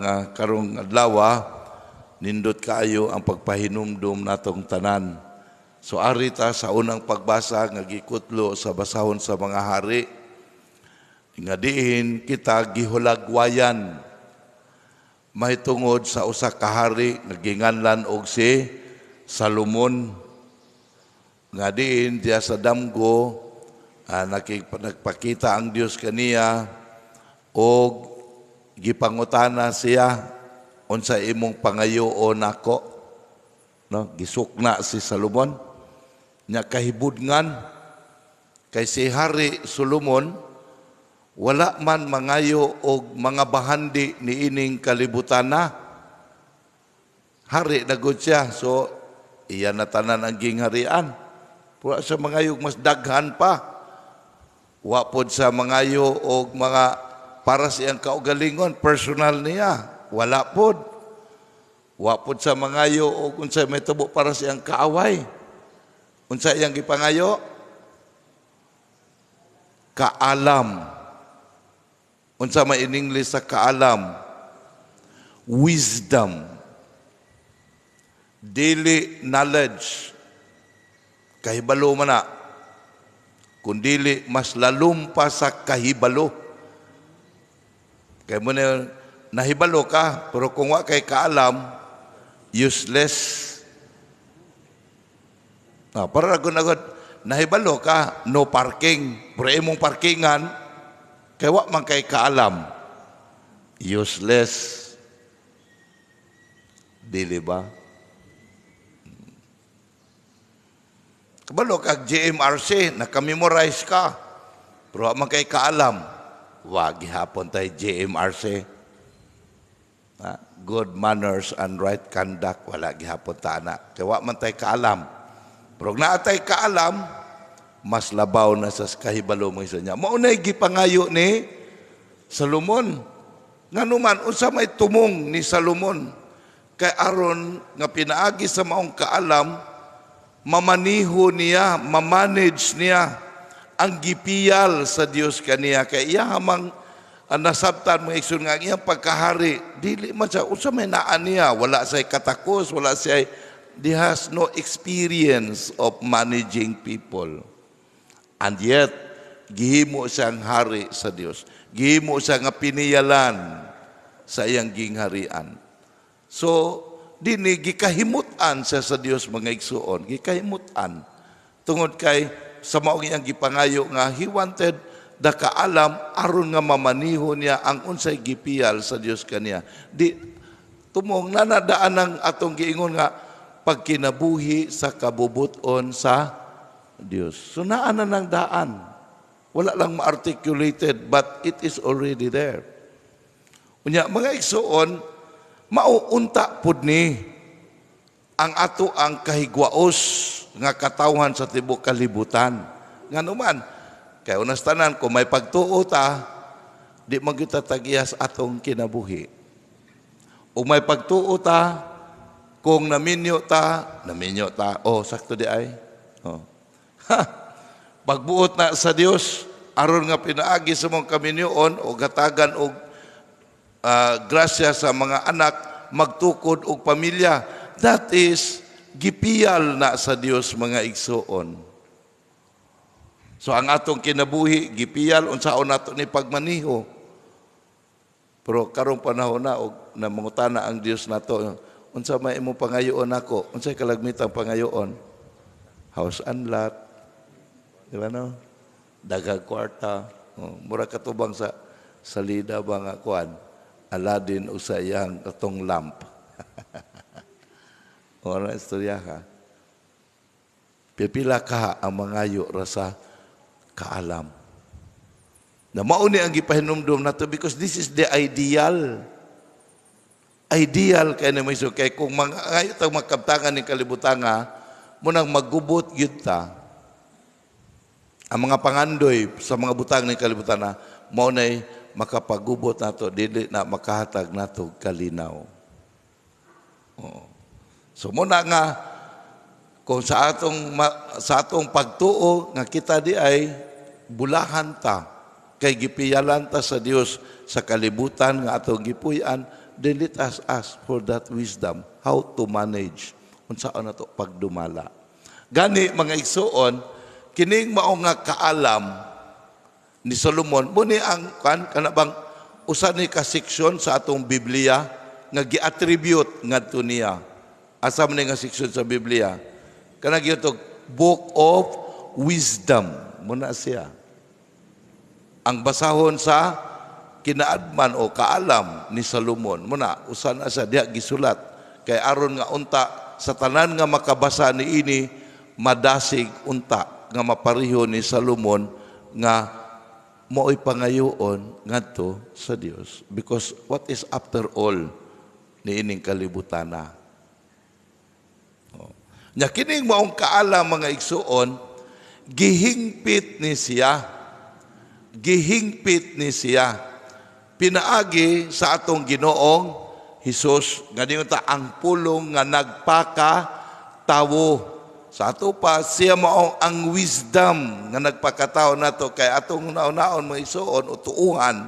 Nga karong adlaw nindot kaayo ang pagpahinumdum natong tanan. So ari ta sa unang pagbasa nga gikutlo sa Basahon sa Mga Hari nga diin kita gihulagwayan mahitungod sa usa ka hari nga ginganlan og si Salomon, nga diin diya sa damgo nagpakita ang Dios kaniya og gipangutana siya, "Unsa imong pangayoon nako?" No, gisukna si Salomon nya, kahibudngan kay si Hari Solomon wala man mangayo og mga bahandi niining kalibutan na. Hari na gud siya, so iya na tanan ang gingharian. Wala sa mangayo mas daghan pa. Wa pod sa mangayo og mga para sa iyang kaugalingon, personal niya. Wala pod. Wa pod sa mangayo og unsay may tubo para sa iyang kaaway. Unsa iyang gipangayo? Kaalam. Unsa may in English sa kaalam? Wisdom. Dili knowledge. Kahibalo man na. Kundili mas lalom pa sa kahibalo. Kay mo na nahibalo ka, pero kung wa kay kaalam, useless. Ah, para gud agad nahibalo ka, no parking, pero imong parkingan, kay wa man kay kaalam. Useless. Dili ba? Kabalo kag JMRC, naka-memorize ka, pero wa man kay kaalam. Wa gihapon tay JMRC. Ha? Good manners and right conduct, wala gihapon ta ana. Kay wa man tay kaalam. Pero kung naa tay kaalam, mas labaw na sa kahibalo mo isa niya. Mao nay gipangayo ni Salomon. Nganuman, unsa may tumong ni Salomon? Kay aron nga pinaagi sa maong kaalam, mamaniho niya, mamanage niya ang gipiyal sa Dios kaniya. Kay iya hamang ang nasabtan, mga igsoon, nga ang iyang pagkahari, dili man siya, unsa may naa niya, wala siya katakos, wala siya, he has no experience of managing people. And yet, gihimo siyang hari sa Dios. Gihimo siya nga piniyalan sa iyang gingharian. So, dini gikahimutan siya sa Dios, mga igsuon, gikahimutan. Tungod kay sa maong iyang gipangayo nga he wanted the kaalam aron nga mamaniho niya ang unsay gipiyal sa Dios kaniya. Di tumong nanadaan ang atong giingon nga pagkinabuhi sa kabubuton sa Dios. So naa na ng daan. Wala lang ma-articulated, but it is already there. Unya, mga igsuon, mauunta pud ni ang ato ang kahigwaos nga katawhan sa tibuok kalibutan. Nganuman, kay unas tanan, kung may pagtuo ta, di man kita tagiyas atong kinabuhi. Kung may pagtuo ta, kung naminyo ta, naminyo ta, oh, sakto di ay. Oh. Ha, pagbuot na sa Dios, aron nga pinaagi sa mong kaminyoon o gatagan og grasya sa mga anak, magtukod og pamilya. That is gipiyal na sa Dios, mga igsuon. So ang atong kinabuhi gipiyal, unsaon nato ni pagmaniho. Pero karong panahon na og namangutana ang Dios nato, "Unsa may imong pangayoon nako?" Unsay kalagmitang pangayoon? House and lot. Di ba no? Daghang kwarta. Oh, mura katubang sa salida ba nga kuan? Aladdin o sa iyang katong lamp. Ora istorya ka. Pipila ka ang mangayo ra sa kaalam. Na mao ni ang gipahinumdum nato because this is the ideal. Ideal kay na may so kay kung mangayo tag makabtangan ning kalibutan nga munang maggubot gyud ta ang mga pangandoy sa mga butang ning kalibutan na mao nay makapagubot nato, dili na makahatag nato kalinaw. Oo. So muna nga kung sa atong pagtuo nga kita di ay bulahan ta kay gipiyalan ta sa Dios sa kalibutan nga atong gipuy-an, Then let us ask for that wisdom, how to manage unsaon nato pagdumala. Gani, mga igsuon, kining mao nga kaalam ni Solomon, muni ang kan kana bang usa ni ka seksyon sa atong Biblia nga gi-attribute ngadto niya. Asa man ni nga seksyon sa Biblia? Kana gyud Book of Wisdom muna siya. Ang basahon sa kinaadman o kaalam ni Solomon muna, usa na sa diha gisulat kay aron nga unta sa tanan nga makabasa ni ini madasig unta nga mapareho ni Solomon nga mao'y pangayoon ngadto sa Dios, because what is after all ni ining kalibutana? Oh. Nya kining maong kaalam, mga igsuon, gihingpit ni siya. Gihingpit ni siya pinaagi sa atong Ginoong Hesus nga ta ang Pulong nga nagpaka tawo. Sa ato pa, siya mao ang wisdom nga nagpakatao nato, kay atong naon-naon, mga igsuon, o tuuhan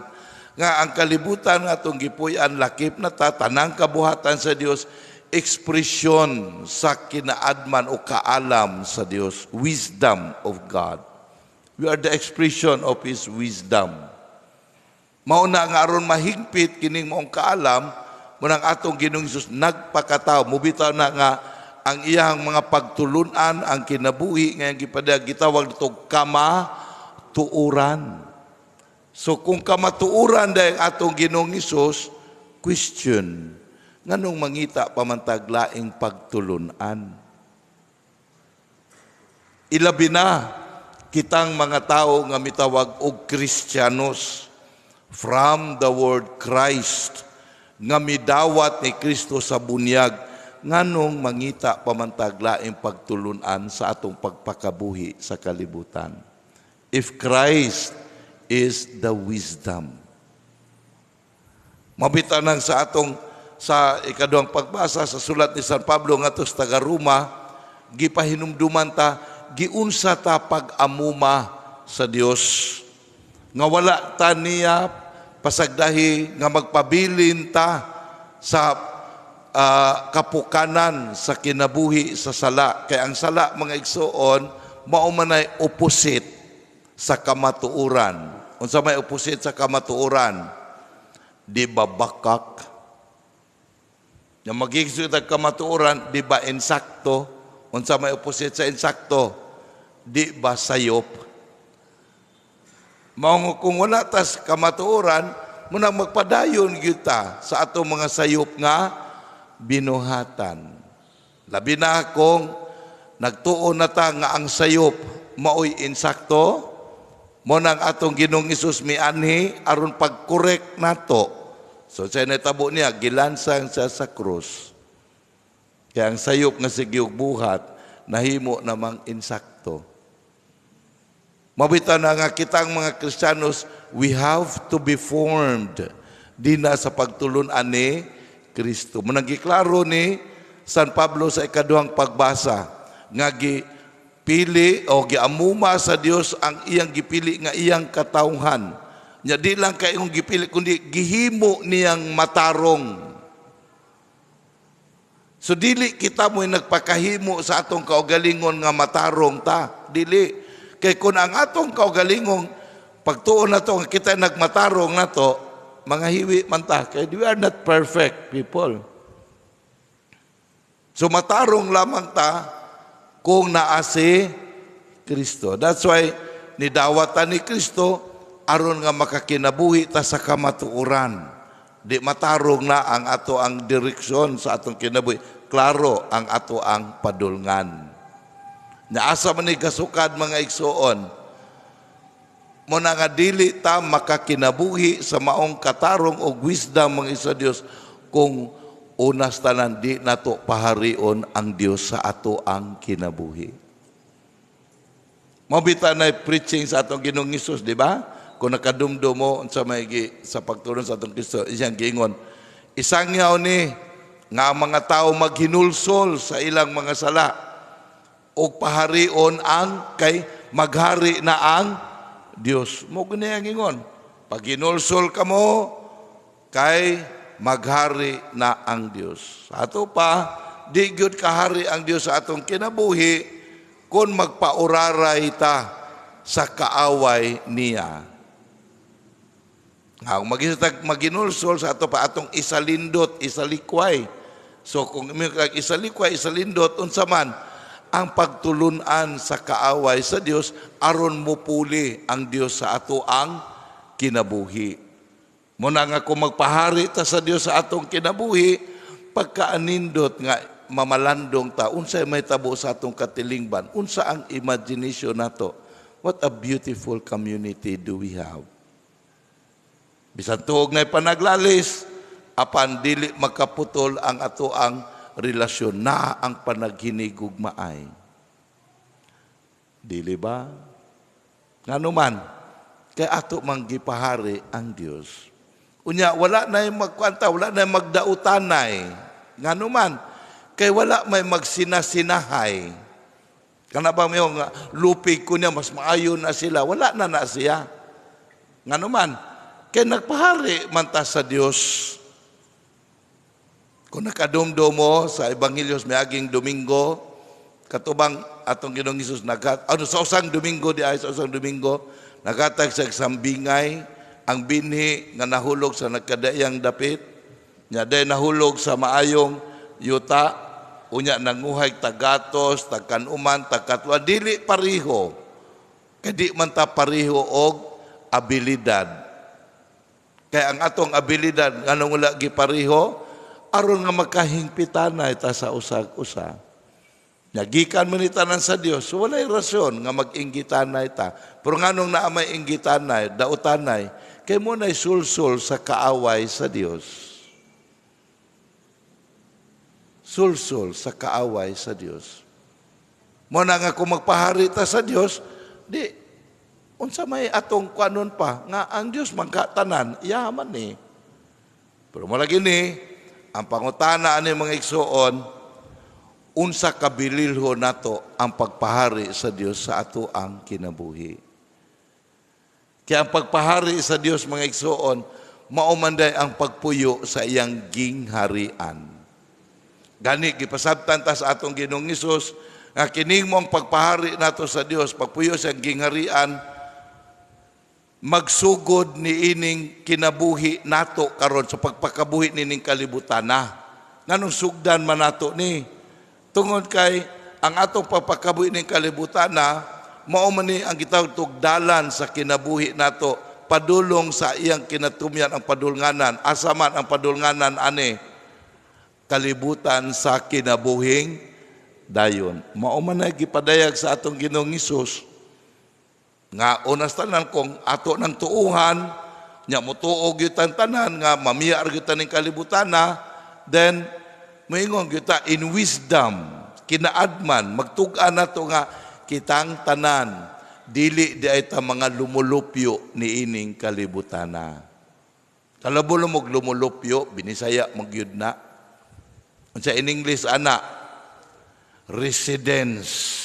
nga ang kalibutan nga atong gipuy-an, lakip na ta tanang kabuhatan sa Dios, ekspresyon sa kinaadman o kaalam sa Dios, wisdom of God. We are the expression of His wisdom. Mao na nga aron mahigpit kining maong kaalam mo nang atong Ginoong Hesus nagpakatao. Mubitaw na nga ang iyang mga pagtulunan, ang kinabuhi nga iyang gipadayag, gitawag dito kamatuoran. So kung kamatuoran dahil atong Ginoong Hesus, question, nganong mangita pa man tag laing pagtulunan? Ilabi na kitang mga tao nga mitawag og Kristiyanos, from the word Christ, nga midawat ni Kristo sa bunyag, nganong mangita pa man tag laing pagtulunan sa atong pagpakabuhi sa kalibutan, if Christ is the wisdom? Mabita nang sa atong sa ikaduhang pagbasa sa sulat ni San Pablo ngadto sa taga Roma, gipahinumduman ta giunsa ta pag-amuma sa Dios nga wala ta niya pasagdahi nga magpabilin ta sa kapukanan sa kinabuhi sa sala, kay ang sala, mga igsuon, mao manay opposite sa kamatuoran. Unsa may opposite sa kamatuoran? Di ba bakak? Nga magiging kamatuoran, di ba insakto? Unsa may opposite sa insakto? Di ba sayop? Mao kung wala tas kamatuoran, muna magpadayon gyud ta sa atong mga sayop nga binuhatan. Labi na kung nagtuo na ta nga ang sayop maoy insakto, mo nang atong Ginoong Hesus mianhi aron pag-correct nato. So sa natabo niya, gilansang siya sa krus. Kaya ang sayop nga sige buhat, nahimo namang insakto. Mabita na nga kitang mga Kristiyanos, we have to be formed dina sa pagtulun-an ni Kristo. Munang giklaro ni San Pablo sa ikaduhang pagbasa nga gipili o giamuma sa Dios ang iyang gipili nga iyang katawhan. Nya di lang kay gipili kundi gihimo niyang matarong. So dili kita mo'y nagpakahimo sa atong kaugalingon nga matarong ta. Dili. Kay kung ang atong kaugalingong pagtuon na to nga kita nagmatarong na to, mga hiwi man ta. Kay we are not perfect people. So matarong lamang ta kung naa si Kristo. That's why nidawatan ni Kristo aron nga makakinabuhi ta sa kamatuoran. Di matarong na ang ato ang direksyon sa atong kinabuhi. Klaro ang ato ang padulngan. Naasa man ni gasukad, mga igsuon? Mo na nga dili ta makakinabuhi sa maong katarong og wisdom, mga sa Dios, kung unas tanan di nato paharion ang Dios sa ato ang kinabuhi. Mabita na preaching sa atong Ginoong Hesus, di ba? Kung nakadumdum mo unsa may sa pagtulon sa atong Kristo, iyang giingon, "Isangyaw ni nga ang mga tao maghinulsol sa ilang mga sala og paharion ang kay maghari na ang Dios." Mo gani ang ingon. Pag hinulsol ka mo kay Maghari na ang Dios. Sa ato pa, di gyud kahari ang Dios sa atong kinabuhi kung magpauraray ta sa kaaway niya. Nga kung magisatag maginulsol, sa ato pa atong isalindot, isalikway. So kung isalikway, isalindot, unsa man ang pagtulunan sa kaaway sa Dios aron mupuli ang Dios sa ato ang kinabuhi. Muna nga kung magpahari ta sa Dios sa atong kinabuhi, pagkaanindot nga mamalandong ta, unsay may tabo sa atong katilingban, unsa ang imagination nato? What a beautiful community do we have. Bisan tuog na panaglalis, apan dili makaputol ang ato ang relasyon na ang panaghinigugmaay. Dili ba? Ngano man, kay ato mang gipahari ang Dios. Unya, wala na yung magkwanta, wala na yung magdautanay. Ngano man, kay wala may magsinasinahay. Kana ba may nga lupig ko niya, mas maayo na sila. Wala na na siya. Ngano man, kay nagpahari man ta sa Dios. Kung nakadumdumo sa Ebanghelyo miaging Domingo, katubang atong Ginoong Hesus nagat ano sa usang Domingo di ay sa usang Domingo nagatag sa sambingay, ang binhi nga nahulog sa nagkadaiyang dapit, nya day nahulog sa maayong yuta, unya nanguhay tagatos, tagkanuman, tagkatwa, dili pareho. Kay di man ta pareho og abilidad. Kay ang atong abilidad, nganong wala gipareho? Aron nga makahingpitanay ta sa usag usa. Nagikan man ni tanan sa Dios, so walay rason nga mag-inggitanay ta. Pero nganong naa may inggitanay, dautanay? Kay mo na'y sulsul sa kaaway sa Dios. Sulsul sa kaaway sa Dios. Mo na nga kung magpahari ta sa Dios, di unsa may atong kuanon pa nga ang Dios magkatanan, yaman ni. Pero mo lagi ni ang pangutana ani, mga igsuon, unsa kabililho nato ang pagpahari sa Dios sa ato ang kinabuhi? Kaya ang pagpahari sa Dios, mga igsuon, mao man day ang pagpuyo sa iyang gingharian. Gani gipasabtan ta sa atong Ginoong Hesus nga kining mo ang pagpahari nato sa Dios, pagpuyo sa iyang gingharian, magsugod ni ining kinabuhi nato karon sa pagpakabuhi nining kalibutan na. Nganong sugdan man nato ni? Tungod kay ang atong pagpakabuhi ning kalibutan na mao man ni ang gitawag tugdalan sa kinabuhi nato padulong sa iyang kinatumyan, ang padulnganan. Asa man ang padulnganan ani? Kalibutan sa kinabuhing dayon. Mao man ay gipadayag sa atong Ginoong Hesus nga unas tanan kung ato ng tuuhan nya motuo gyud tanan nga mamiya ra gyud ning kalibutan na, then moingon gyud ta in wisdom, kinaadman, magtug-an nato nga kitang tanan dili di ay ta mga lumulupyo ni ining kalibutan na. Kalabo mo lumulupyo, Binisaya magyud na. Unsa in English ana? Residence.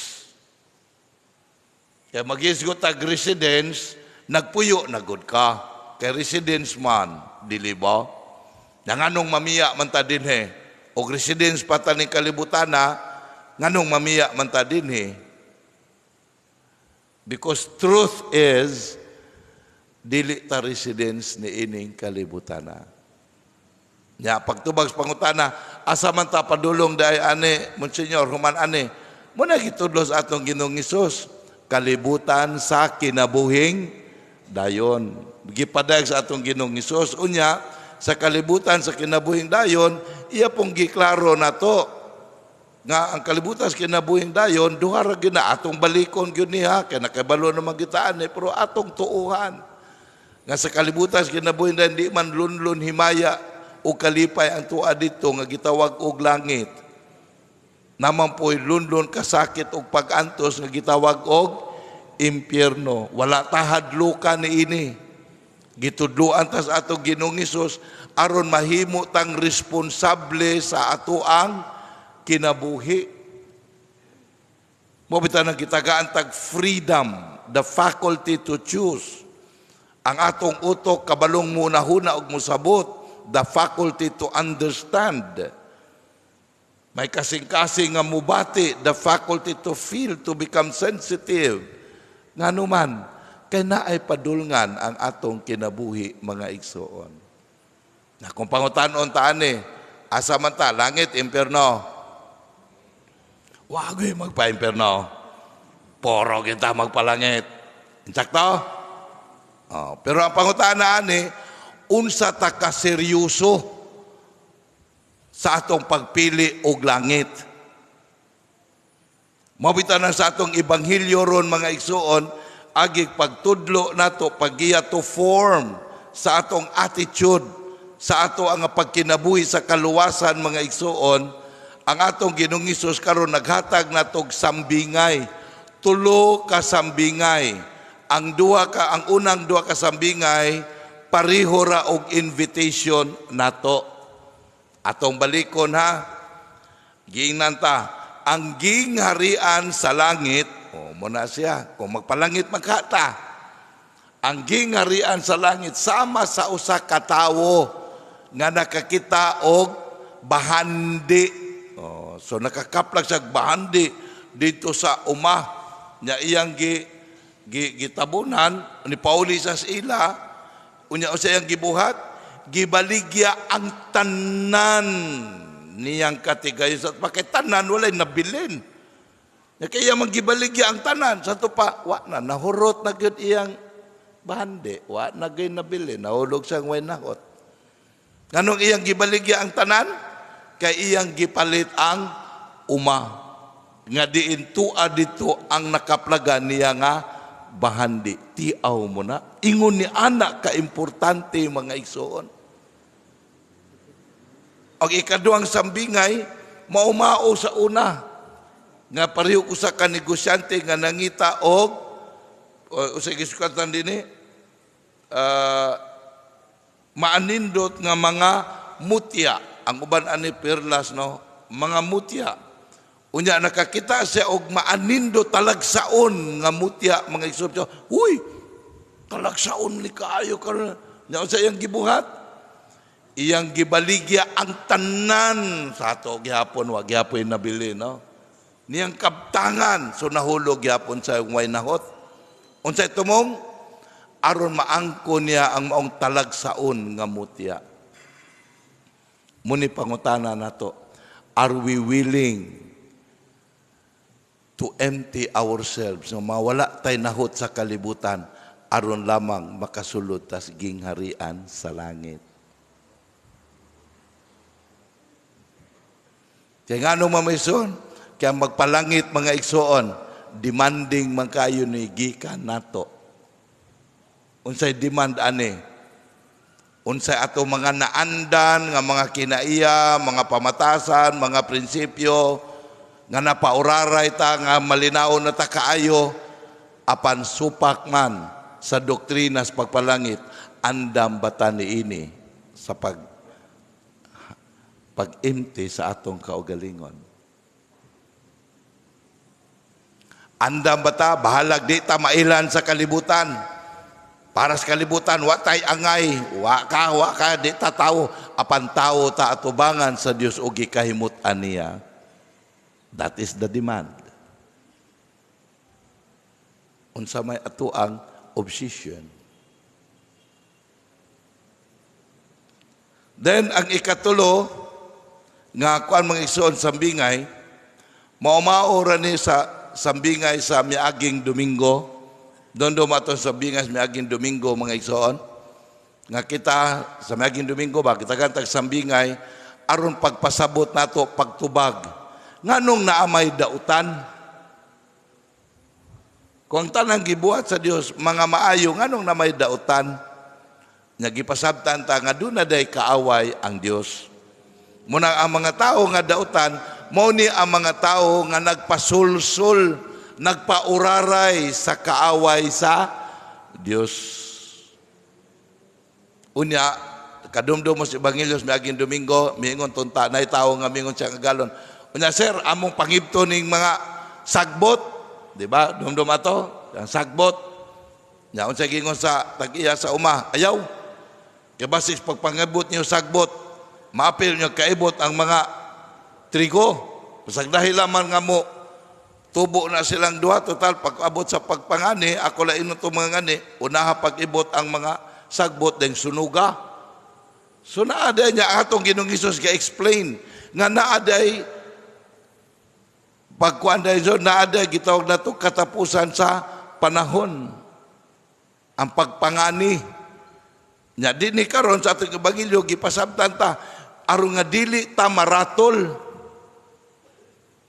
Kaya magisgot tag residence, nagpuyo na gud ka. Kay residence man, dili ba? Nganong mamiya man ta dinhi? Og residence pa ta ning kalibutan na, nganong mamiya man ta dinhi? Because truth is, dili ta residence ni ining kalibutan na. Nya pagtubag sa pangutana, asa man ta padulong dai ani, Monsignor, human ani? Mo na gitudlo sa atong Ginoong Hesus, kalibutan sa kinabuhing dayon. Gipadayag sa atong Ginoong Hesus, unya sa kalibutan sa kinabuhing dayon, iya pong giklaro nato nga ang kalibutan sa kinabuhing dayon duha ra gyud na. Atong balikon gyud niya kay nakabalo naman kita ani, pero atong tuuhan nga sa kalibutan sa kinabuhing dayon di man lunlun, himaya o kalipay ang tuwa dito nga gitawag og langit. Naman po'y lunlun, kasakit og pag-antos nga gitawag og impyerno. Wala ta hadlukan ni ini. Gitudloan ta sa atong Ginoong Hesus aron mahimo tang responsable sa ato ang kinabuhi. Mo bitaw nang gitagaan tag freedom, the faculty to choose. Ang atong utok kabalong munahuna og musabot. the faculty to understand. May kasing-kasing nga mubati, the faculty to feel, to become sensitive. Ngano man, kay naay padulngan ang atong kinabuhi, mga igsoon. Na kung pangutanon ta ani, asa man ta, langit, impierno? Wagoy magpa-impierno. Poro kita magpalangit. Insakto? Oh, pero ang pangutana ani, unsa ta ka seryoso sa atong pagpili og langit? Mao na sa atong ebanghelyo ron, mga igsuon, agi pagtudlo nato, paggiya to form sa atong attitude, sa ato ang pagkinabuhi sa kaluwasan, mga igsuon. Ang atong Ginoong Hesus karon naghatag natog sambingay, tulo ka sambingay. Ang unang duha ka sambingay pareho ra og invitation nato. Atong balikon ha. Giingnan ta ang gingharian sa langit. Oh, mao na siya. Kung magpalangit magkata, ang gingharian sa langit sama sa usa ka tawo nga nakakita og bahandi. Oh, so nakakaplag siya bahandi dito sa uma nya, iyang gi, gi gitabunan ni pauli sa ila. Unya, usa iyang gibuhat? Gibaligya ang tanan niyang katigayon sa bakit tanan, walay nabilin. Nya kaya manggibaligya ang tanan sa to pa, wa na nahurot na gyud iyang bahandi, wa na gyud nabilin, nahulog siyang way nahot. Nganong iyang gibaligya ang tanan? Kay iyang gipalit ang uma nga diin tua dito ang nakaplaga niya nga bahandi. Tiaw mo na ingon ni anak ka importante, mga igsoon. Ang ikaduhang sambingay maumao sa una nga pareho usa ka negosyante nga nangita og usa gisukatan dinhi maanindot nga mga mutya. Ang uban ani perlas, no? Mga mutya. Unya nakakita siya og maanindot, talagsaon nga mutya, mga igsoon. "Uy, talagsaon ni kaayo karon." Nya unsa iyang gibuhat? Iyang gibaligya ang tanan. Sa ato gihapon wa gihapon nabili, no, niyang kabtangan. So nahulog gyapon sa way nahot. Unsay tumong? Aron maangko niya ang maong talagsaon nga mutya. Muni pangutana nato, are we willing to empty ourselves no mawala tay nahot sa kalibutan aron lamang makasulod tas gingharian sa langit? Kaya ngano, mamison, kaya magpalangit, mga igsoon, demanding man kayo ni gikan nato. Unsay demand ani? Unsay ato mga naandan nga mga kinaiya, mga pamatasan, mga prinsipyo nga napauraray ta nga malinaon na ta kaayo, apan supak man sa doktrina sa pagpalangit, andam bata niini sa pag-empty sa atong kaugalingon? Andam bata, bahalag di ta mailan sa kalibutan? Para sa kalibutan, wa tay angay, wa ka, di ta tao, apan tao ta atubangan sa Dios og gikahimut-an niya. That is the demand. Unsa may ato ang obsession? Then ang ikatulo nga kuan, mga igsoon, sambingay, mao-mao ra ni sa sambingay sa miaging Domingo. Doon ato sa sambingay sa miaging Domingo, mga igsoon. Nga kita sa miaging Domingo ba kita gantag sambingay aron pagpasabot nato, pagtubag. Nganong naamay dautan? Kung ang tanang gibuhat sa Dios mga maayo, nganong namay dautan? Nga gipasabtan ta nga doon na day kaaway ang Dios. Muna ang mga tao nga dautan, mao ni ang mga tao nga nagpasulsul, nagpauraray sa kaaway sa Dios. Unya, kadumdum mo sa Ebanghelyo sa miaging Domingo, miingon tunta nay tao nga miingon siya nga galon. Unya, "Sir, among pangibto ning mga sagbot," di ba? Dumdum ato, ang sagbot. Nya unsa gingon sa tag-iya sa uma? "Ayaw." Kay basis pagpangibot niyo sagbot, maapil niyo kaibot ang mga trigo. Pasag dahil man nga mo tubo na silang duha, total pag-abot sa pagpangani, ako la ino to mga ngani, unaha pag-ibot ang mga sagbot deng sunuga. So naa day niya atong Ginoong Hesus ga-explain nga naa day pagkuan day so naa day gitawag nato katapusan sa panahon, ang pagpangani. Nya dinhi karon sa atong ebanghelyo gipasabtan ta aron nga dili ta maratol.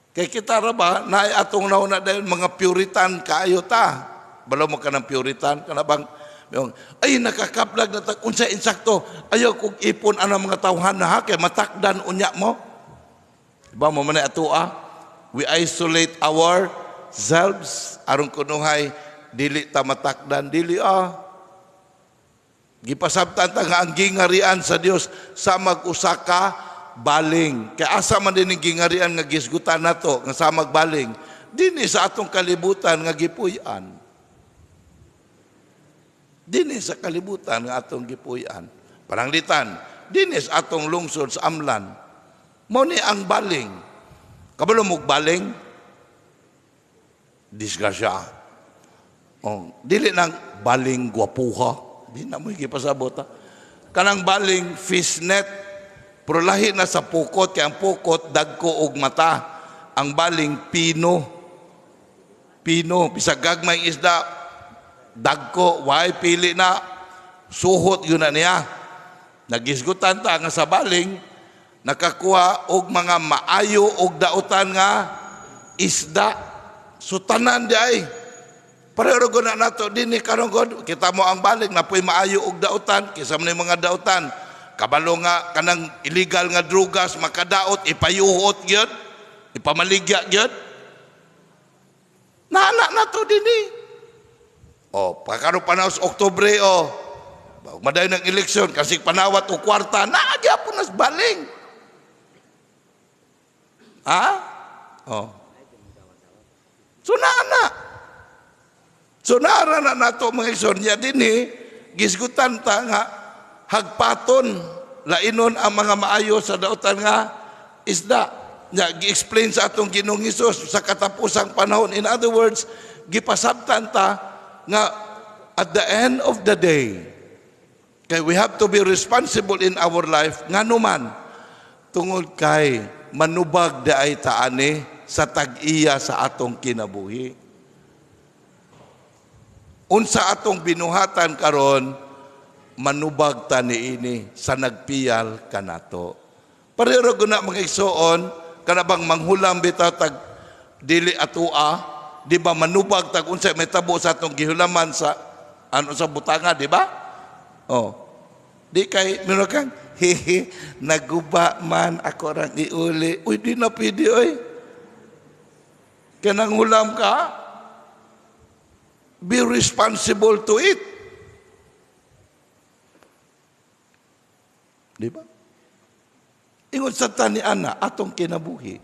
Kay kita ra ba naay atong nauna dayon mga Puritan kaayo ta. Balo mo ka ng Puritan kana bang yung, ay nakakaplag na tag unsa insakto ayaw kog ipon ana mga tawhan na ha kay matakdan unya mo. Ba mo man atoa, we isolate ourselves aron kunuhay dili ta matakdan, dili ah. Gipasabtan ta nga ang gingarian sa Dios sa mag-usa ka baling. Kay asa man din ang gingarian nga gisgutan nato nga samag baling? Dinhi sa atong kalibutan nga gipuy-an. Dinhi sa kalibutan nga atong gipuy-an. Pananglitan, dinhi sa atong lungsod sa Amlan. Mao ni ang baling. Kabalo mo baling? Disgrasya. Oh, dili nang baling gwapuha. Di na mo gipasabot ha. Kanang baling fishnet. Pero lahi na sa pukot, kay ang pukot dagko og mata. Ang baling pino. Pino, bisag gagmay isda, dagko, way pili na, suhot yun na niya. Nagisgutan ta nga sa baling, nakakuha og mga maayo og dautan nga isda. So tanan di ay. Pareho na nato dinhi karon god, kita mo ang baling napoy maayo og dautan kaysa man mga dautan. Kabalo nga kanang illegal nga drugas makadaot ipayuhot gyud, ipamaligya gyud. Naana nato dinhi. Oh, pagkaron panahon sa Oktubre oh. Madayon ng eleksyon kasi panawat og kwarta, naa gyapon nas baling. Ha? Oh. So naana. So naara na nato mga igsoon niya dinhi, gisgutan ta nga hagpaton lainon ang mga maayo sa dautan nga isda. Nya gi-explain sa atong Ginoong Hesus sa katapusang panahon. In other words, gipasabtan ta nga at the end of the day, kay we have to be responsible in our life nganuman tungod kay manubag di ay taani sa tag-iya sa atong kinabuhi. Unsa atong binuhatan karon, manubag ta niini sa nagpiyal kanato. Pareho guna mga igsoon, kana bang manghulam bitaw tag dili atua, di ba manubag tag unsa may tabo sa atong gihulaman sa ano sa butanga, di ba? Oh. Di kay meron kang hehe naguba man ako rang iuli. Uy, di na pwede oy. Kanang hulam ka, be responsible to it. Di ba? Ingon sa tani ana atong kinabuhi.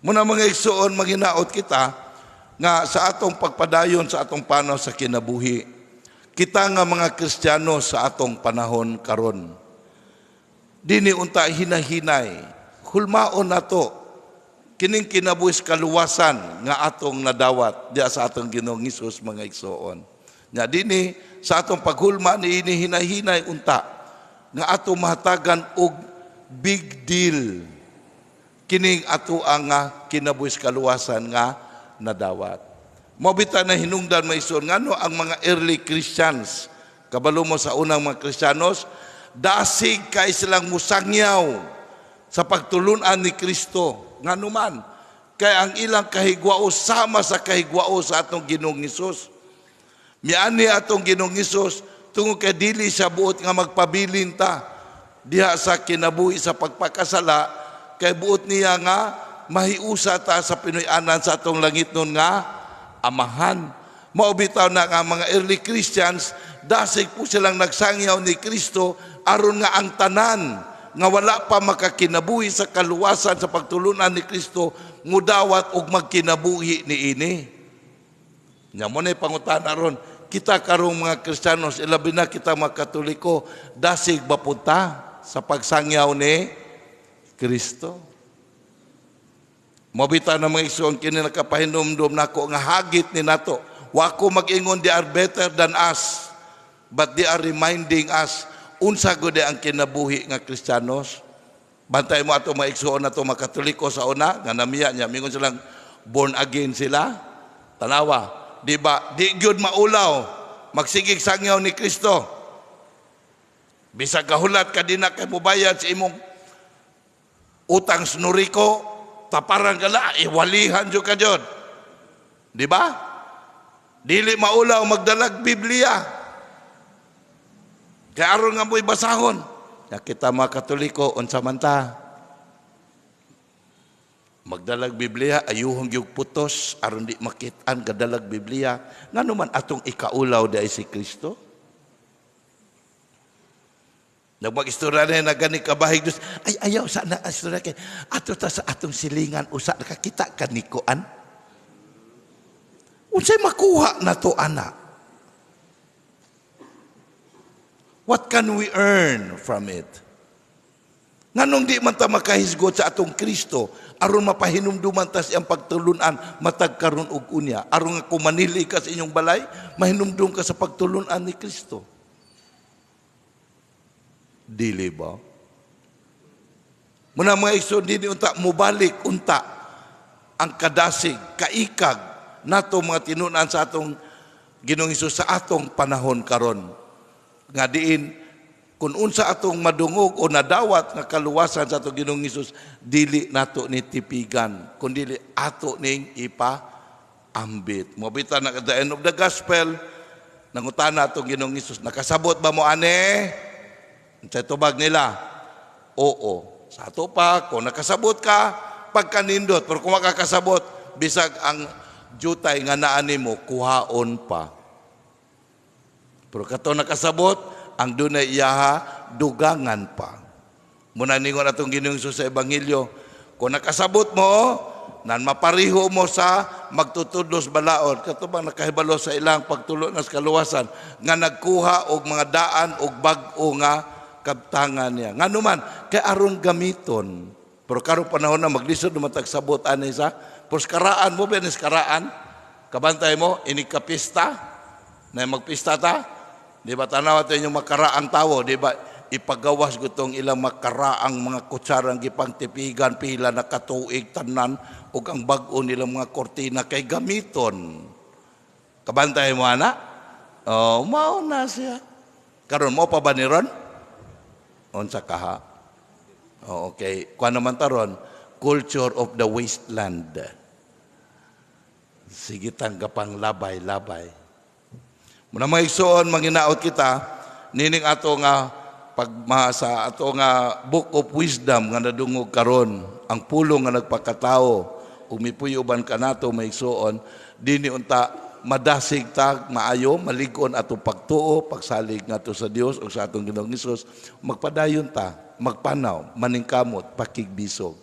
Muna mga igsoon maginaot kita nga sa atong pagpadayon sa atong panaw sa kinabuhi. Kita nga mga Kristiyano sa atong panahon karon. Dini unta hinahinay, hulmaon nato kining kinabuhis kaluwasan nga atong nadawat diya sa atong Ginoong Hesus mga igsoon. Nya dinhi sa atong paghulma niini hinahinay unta nga atong mahatagan og big deal kining ato ang nga kinabuhis kaluwasan nga nadawat. Mao bitaw na hinungdan mga igsoon ngano ang mga early Christians, kabalo mo sa unang mga Kristiyanos, dasig kay silang musangyaw sa pagtulunan ni Kristo. Nganuman kay ang ilang kahigwao sama sa kahigwao sa atong Ginoong Hesus. Miani atong Ginoong Hesus tungod kay dili siya buot nga magpabilin ta diha sa kinabuhi sa pagpakasala, kay buot niya nga mahiusa ta sa Pinoy-anan sa atong langit nun nga amahan. Mao bitaw na nga mga early Christians dasig po silang nagsangyaw ni Kristo aron nga ang tanan nga wala pa makakinabuhi sa kaluwasan sa pagtulunan ni Kristo mudawat og magkinabuhi niini. Nya mo na pangutana ron, Kita karong mga Kristiyanos, ilabi na kita mga Katoliko, dasig ba punta sa pagsangyaw ni Kristo? Mabita na, mga igsoon, kini nakapahinumdum nako nga hagit ni nato. Wa ko mag-ingon they are better than us, but they are reminding us unsa gud ang kinabuhi nga Kristiyanos. Bantay mo ato mga igsoon nato mga Katoliko sa una nga namiya niya, mingon silang born again sila. Tanawa, di ba? Di gyud maulaw magsigig sangyaw ni Kristo. Bisag kahulat ka di na kay mobayad sa imong utang sa Norico, taparan ka la, iwalihan jud ka jud. Di ba? Dili maulaw magdalag Biblia. Kaya aron nga mo'y basahon. Ya kita mga Katoliko, unsa man ta? Magdalag Biblia, ayuhon gyud putos aron di makit-an gadalag Biblia. Ngano man atong ikaulaw di ay si Kristo? Nagmag-istorya na gani kabahig Diyos. Ay, ayaw sa na istorya kay ato ta sa atong silingan usa nakakita ka ni kuan. Unsay makuha na to, ana? What can we earn from it? Nganong di man ta makahisgot sa atong Kristo aron mapahinumduman ta siyang pagtulunan matag karon ug unya, aron nga kung manili ka sa inyong balay, mahinumdum ka sa pagtulunan ni Kristo? Dili ba? Muna, mga igsoon, dili unta mubalik unta ang kadasig, kaikag nato mga tinunan sa atong Ginoong Hesus sa atong panahon karon. Nga diin kung unsa atong madungog o nadawat nga kaluwasan sa atong Ginoong Hesus, dili nato ni tipigan, kun dili ato ning ipa-ambit. Mobita na at the end of the gospel, nangutana atong Ginoong Hesus, "Nakasabot ba mo ane?" Unsay tubag nila? "Oo." Sa ato pa, kung nakasabot ka, pagkanindot. Pero kung makakasabot, bisag ang jutay nga naa nimo, kuhaon pa. Pero kato nakasabot, ang dunay iyaha, dugangan pa. Muna ningon atong Ginoong Hesus sa Ebanghelyo, kung nakasabot mo, nan mapariho mo sa magtutudlos balaod, kato bang nakahibalo sa ilang pagtulo na sa kaluwasan, nga nagkuha og mga daan og bag-o nga kabtangan niya. Ngano man, kay aron gamiton. Pero karon panahon na maglisod naman tagsabot ani sa, pero karaan mo ba karaan? Kabantay mo, ini kapista, na magpista ta, di ba tanaw ato inyong makaraang tawo, di ba? Ipagawas gutong ilang makaraang mga kutsarang gipang tipigan pila na katuig tanan ug ang bag-o nilang mga kortina kay gamiton. Kabantay mo ana? Oh, mao na siya. Karon mo pa ba ni ron? Unsa kaha? Oh, okay. Kuan naman taron, culture of the wasteland. Sige tanggapang labay-labay. Muna, mga igsoon, manginaot kita, nining ato nga pagmasa ato nga Book of Wisdom nga nadungog karon, ang pulong nga nagpakatao, ug mipuyo uban kanato, mga igsoon, dinhi unta madasig ta maayo, malig-on ato pagtuo, pagsalig ngadto sa Dios ug sa atong Ginoong Hesus, magpadayon ta, magpanaw, maningkamot, pakigbisog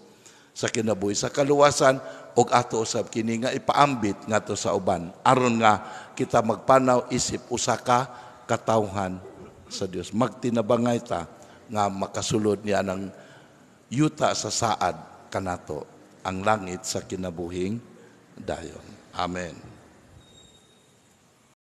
sa kinabuhi sa kaluwasan ug ato usab kini nga ipaambit ngadto sa uban aron nga kita magpanaw isip usa ka katawhan sa Dios. Magtinabangay ta nga makasulod niya ng yuta sa saad kanato, ang langit sa kinabuhing dayon. Amen.